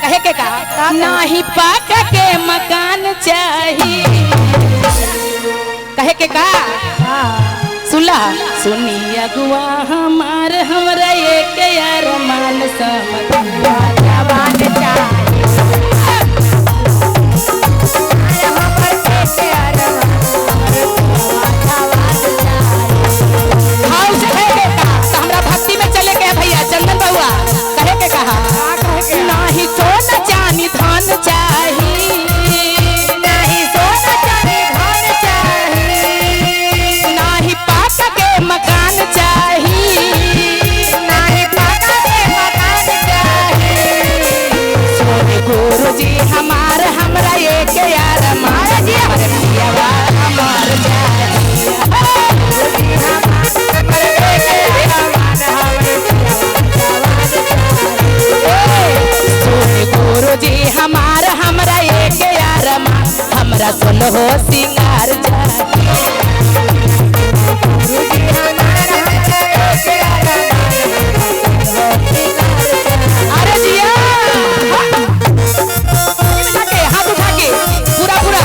कहे के का नाही पाका के मकान चाही। कहे के का सुनला सुनी अगुआ हमार हमरा एक अरमान समझुआ जवान चाही। हाँ उसे कहे के का तो हमरा भक्ति में चले के भैया चंदन बउआ। कहे के कहा नाही सोना चांदी धन चाही, नाही सोना चांदी धन चाही, नाही पाका के मकान चाही, नाही पाका के मकान चाही। सोने गुरुजी हमार हमरा एक अरमान जी हमर पियवा हमार चाही। गुरुजी हमार एक अरमान हमर गुरुजी हमार हमरा एक अरमान हमरा सोलहो सिंगार चाही। गुरुजी हमार हमरा एक अरमान हमरा सोलहो सिंगार चाही। अरे जिया के हाथ उठा के पूरा पूरा।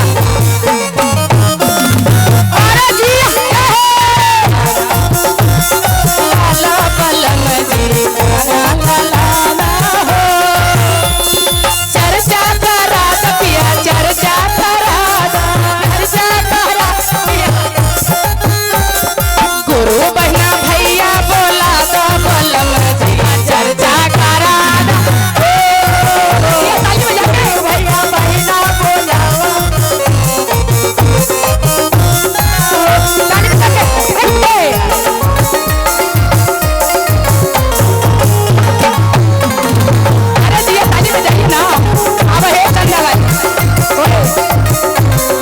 अरे जिया लाला पलंग जी ला ला ला हो चर्चा करा पिया चर्चा करा चर्चा करा पिया। गुरु बहना भैया बोला दो बलम जी चर्चा करा ताली बजा के भैया बहना बोला ताली बजा के। अरे दिया ताली बजाइए ना। अब हे चंदा भाई ओए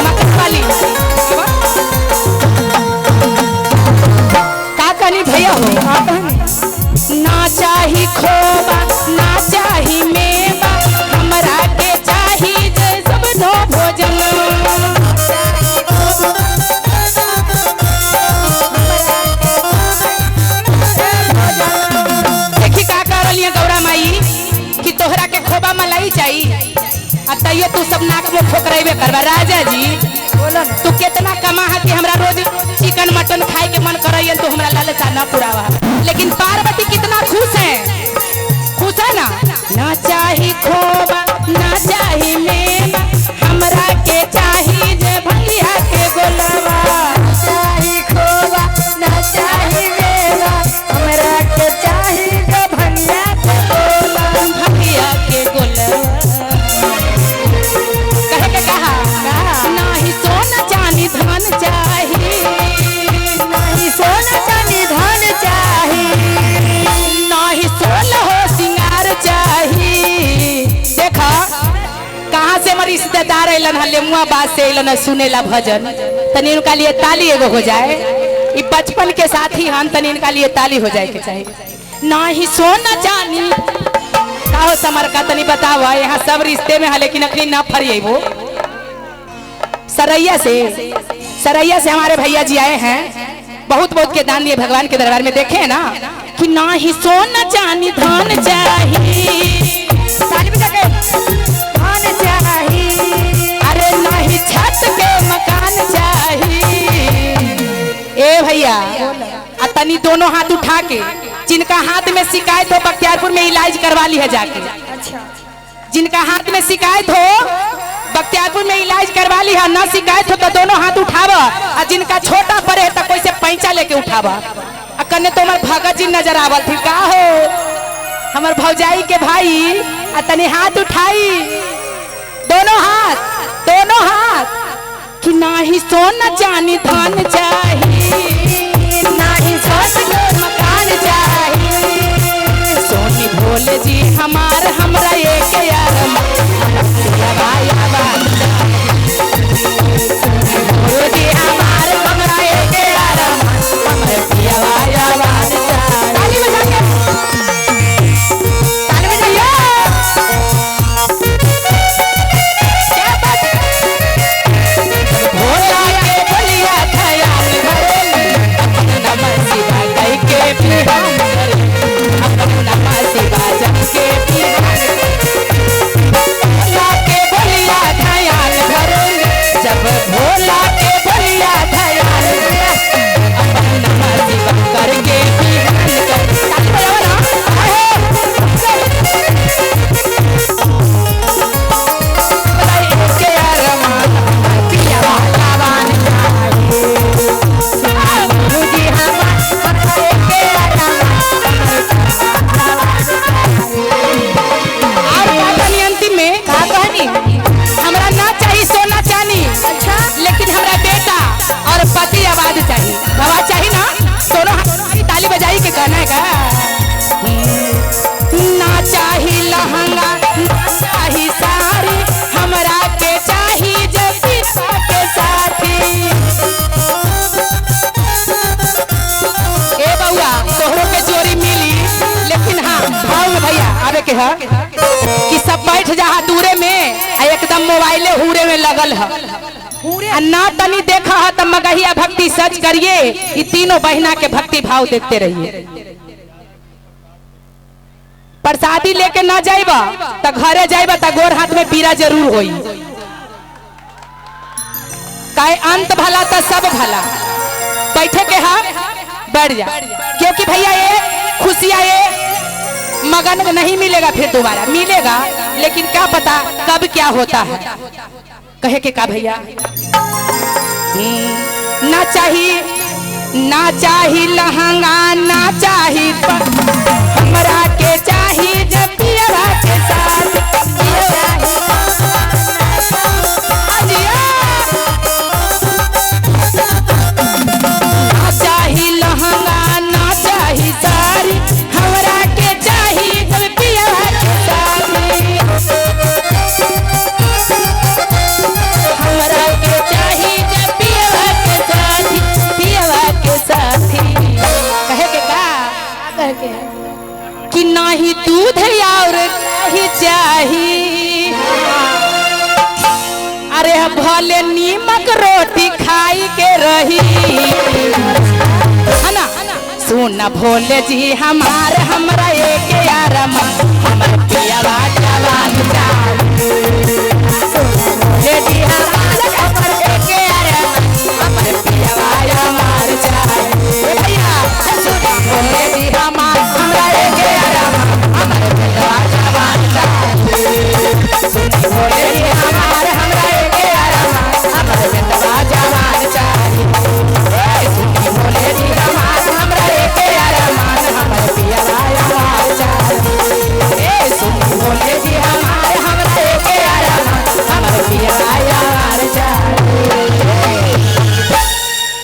मकन वाली का कहनी भैया हो ना चाही खोबा ना चाही मेवा हमरा के चाही जे सब नो भोजन। देखी का कर रही गौरा माई कि तोहरा के खोबा मलाई चाहिए आ तैयो तू सब नाक में ठोकरेबे करबा। राजा जी तू कितना कमा है कि हमरा रोज चिकन मटन खाए के मन करैया तो हमरा लालसा ना पुरावा। लेकिन पार्वती कितना खुश है, खुश है ना। ना चाही खोबा ना चाही मेवा हमरा के चाही जे भैया के गोलवा। चाही खोबा ना चाही मेवा हमरा के चाही जे भैया के गोलवा। भैया के गोलवा। कहे के कहा नाही सोना चांदी धन चाही, नाही सोना चांदी धन चाही, नाही सोलहो सिंगार चाही। देखा कहाँ से हमारे रिश्तेदार अलन हले मुआ बात से अलन सुनेला भजन तनी उनका लिए ताली एगो हो जाए। ई बचपन के साथी हन तनी इनका लिए ताली हो जाए के चाहिए। नाही सोना चांदी का हो समर का तनी बतावा। यहाँ सब रिश्ते में है लेकिन अखनी ना फरिए वो सरैया से, सरैया से हमारे भैया जी आए हैं बहुत बहुत के दान दिए भगवान के दरबार में। देखे हैं ना कि ना ही सोना चांदी धन चाही, धन चाही, अरे ना ही छत के मकान चाही। ए भैया आ तनी दोनों हाथ उठा के जिनका हाथ में शिकायत हो बख्तियारपुर में इलाज करवा ली है जाके। जिनका हाथ में शिकायत हो बख्तियारपुर में इलाज करवा ली है, ना शिकायत हो तो दोनों हाथ उठावा। आ जिनका छोटा पड़े है तो कोई से पैंचा लेके उठावा। आ कन्ने तो हमार भगत जी नजर आवल थी का हो हमार भौजाई के भाई। आ तनी हाथ उठाई दोनों हाथ, दोनों हाथ कि ना ही सोना चांदी धन चाही, ना ही छत के मकान चाही। सोनी भोले जी हमार हमरा एक अरमान गुरुजी हमार हमरा एक अरमान हमर पियवा आवाज चाही। ताली बजा के, ताली बजाइए। क्या बात। भोला के बोलिया ख्याल धरेली अपन नमः शिवाय कह के बिहान धरेली अपन नमः शिवाय जप के बिहान। है कि सब बैठ जा दूरे में आ एकदम मोबाइले हुरे में लगल है आ ना तनी देखा है तब मगहिया भक्ति सच करिए। ये तीनों बहिना के भक्ति भाव देखते रहिए। प्रसादी लेके ना जाइबा त घरे जाइबा त गोर हाथ में पीरा जरूर होई। काहे अंत भला त सब भला। बैठे के हा बैठ जा, क्योंकि भैया ये खुशियाँ ये मगन नहीं मिलेगा फिर दोबारा मिलेगा, लेकिन क्या पता कब क्या होता है। कहे के का भैया ना चाहिए, ना चाही लहंगा ना चाही, हमरा के चाही जब पियवा के साथ। ना चाही लहंगा ना चाही साड़ी, हमरा के चाही जब पियवा के साथ। हमरा के चाही जब पियवा के साथ, पियवा के साथी। कहे के का कह के कि नाही दूध और नहीं चाही, अरे भले नीमक रोटी खाई के रही है ना। सुन भोले जी हमार हमरा एक यारमा, हमर पिया